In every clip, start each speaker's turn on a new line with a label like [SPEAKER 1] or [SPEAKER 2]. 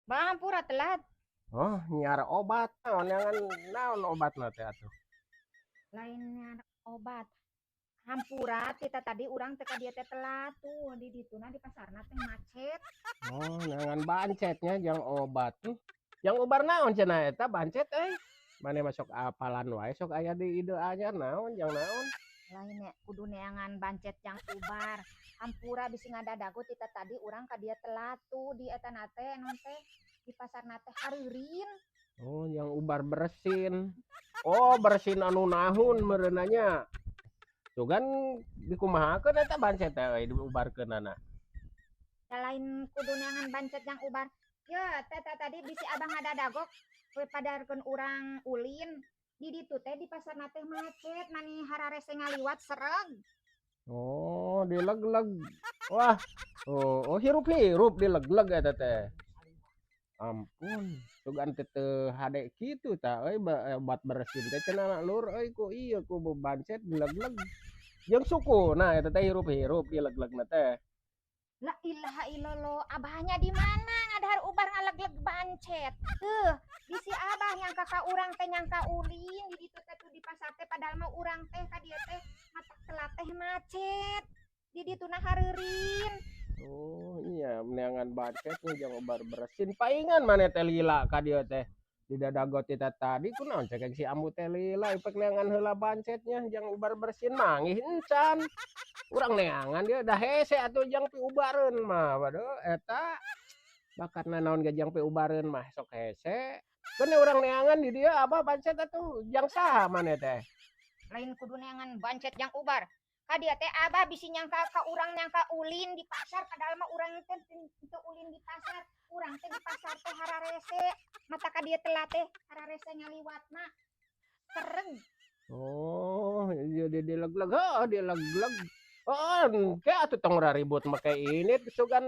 [SPEAKER 1] Bah, hampura telat.
[SPEAKER 2] Oh, nyiar obat. Naon neangan naon obatna teh atuh?
[SPEAKER 1] Lain nyiar obat. Hampura kita tadi urang teh ka dieu teh telat tuh di dituna di pasarna teh macet.
[SPEAKER 2] Oh, neangan bancetnya jang obat. Jang ubar naon cenah eta bancet euy? Mane mah sok apalan wae, sok aya di ide anyar naon jang naon?
[SPEAKER 1] Lain kudu neangan bancet jang ubar. Hampura bisi ngadadago tita tadi urang ka dieu telat tuh di eta na teh naon teh di pasarna teh hareureun.
[SPEAKER 2] Oh, yang ubar bersin. Oh, bersin anu nahun meureunna nya. Sugan dikumahakeun eta bancet teh euy diubarkeunana?
[SPEAKER 1] Da lain kudu neangan bancet jang ubar. Ya, teh tadi bisi abang ngadadagok we padarkeun urang ulin. Di ditu teh di pasarna teh macet mani hararese ngaliwat sereg.
[SPEAKER 2] Oh, dileg-leg. Wah, oh, hirup-hirup dileg-leg eta teh. Ampun, sugan teh teu hade kitu tah euy obat bersin teh cenah lur euy ku ieu ku bancet dileg-leg. Jeung sukuna eta teh hirup-hirup dileg-legna teh.
[SPEAKER 1] La ilaha illallah, abahnya di mana ngadahar ubar ngaleg-leg bancet. Tuh, bisi abah nyangka ka urang teh nyangka ulin di ditu teh tuh di pasar teh, padahal mah urang teh ka dieu teh matak telat teh macet. Di dituna hareureun.
[SPEAKER 2] Oh, iya neangan bancet nih jang ubar bersin. Paingan maneh teh lila ka dieu teh. Di dadagot tita tadi kunaon cekek si ambu teh lila ipek neangan heula bancetnya jang ubar bersin manggih encan. Urang neangan dia dah hese atuh jang piubareun mah. Waduh, eta bakatna naon ge jang piubareun mah sok hese. Keun urang neangan di dieu abah bancet atuh jang saha maneh teh?
[SPEAKER 1] Lain kudu neangan bancet jang ubar. Ka dieu teh abah bisi nyangka ka urang nyangka ulin di pasar, padahal mah urang teh teu ulin di pasar. Urang teh di pasar teh hararese. Mata ka dieu telat teh hararese ngaliwatna. Sereg.
[SPEAKER 2] Oh, jadi dileg-leg, heuh dileg-leg. Oh, engke atuh tong raribut make ini sugan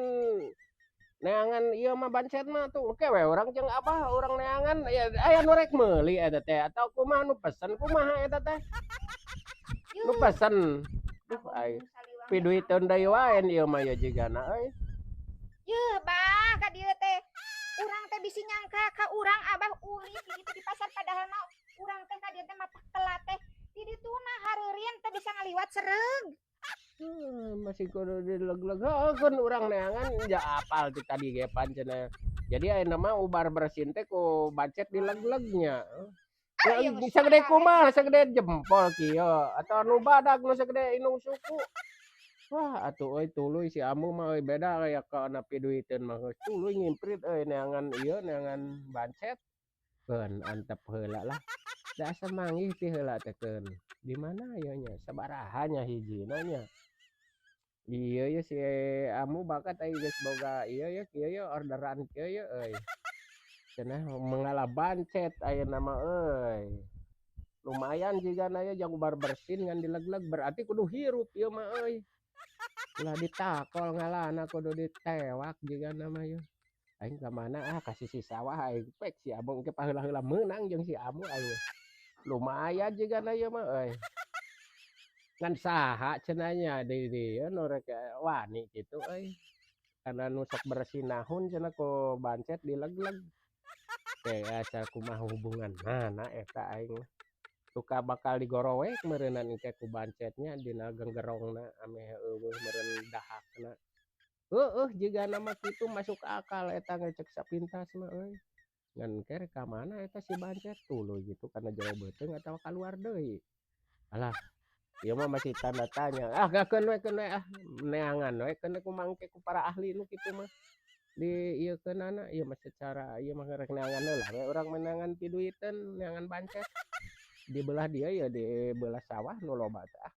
[SPEAKER 2] neangan ieu mah bancet mah tuh engke we urang jeung abah urang neangan ya aya nu rek meuli eta teh atau kumaha nu pesen kumaha eta teh? Nu pesen. Duh ai piduiteun deui wae ieu mah ya jigana euy.
[SPEAKER 1] Yeuh, bah, ka dieu teh. Urang teh bisi nyangka ka urang abah ulin di ditu di pasar, padahal mah urang teh ka dieu teh matak telat teh di dituna hareureun teh bisa ngaliwat sereg.
[SPEAKER 2] Masih kudu dileg-leg heuh keun urang neangan ja apal ti tadi ge pan cenah. Jadi ayeuna mah ubar bersin teh ku bancet dileg-legnya.
[SPEAKER 1] Ah,
[SPEAKER 2] Ya,
[SPEAKER 1] ieu geus
[SPEAKER 2] sagede
[SPEAKER 1] sarare.
[SPEAKER 2] Kumaha, sagede jempol kieu atau anu badag nu sagede indung suku. Wah, atuh euy tuluy si ambu mah euy beda aya kana piduiteun mah geus tuluy ngimprit euy neangan ieu neangan bancet. Keun antep heula lah. Da asa manggih ti heula teh keun. Di mana ieu nya sabaraha nya hijina nya? Ieu ye si ambu bakat ai geus boga ieu ye kieu ye orderan kieu ye euy. Cenah mengalah bancet ayeuna mah euy. Lumayan jigana ye jang ubar bersin ngan dileg-leg berarti kudu hirup ieu mah euy. Ulah ditakol ngalana kudu ditewak jigana mah yeuh. Aing ka mana ah ka sisi sawah aing pek si ambu engke paheula-heula meunang jeung si ambu aing. Lumayan jigana ieu mah euy. Ngan saha cenah nya di dieu nu rek wani kitu euy. Karena nu sok bersin nahun cenah ku bancet dileg-leg. Teh asa kumaha hubunganana eta aing mah. Suka bakal digorowek meureunan engke ku bancetnya dina genggerongna ameh eueuh meureun dahakna. Heueuh jigana mah kitu masuk akal eta ge cek sapintas mah euy. Ngan engke rek ka mana eta si bancet tuluy gitu kana jero beuteung atawa kaluar deui. Alah, ieu mah masih tanda tanya. Ah, keun we keun we ah neangan we keun kumaha engke ku para ahli nu kitu mah. Di ieu keunana ieu mah secara ieu mah rek neangan heula we urang mah neangan piduiteun neangan bancet. Di belah dieu ye di belah sawah nu loba teh ah.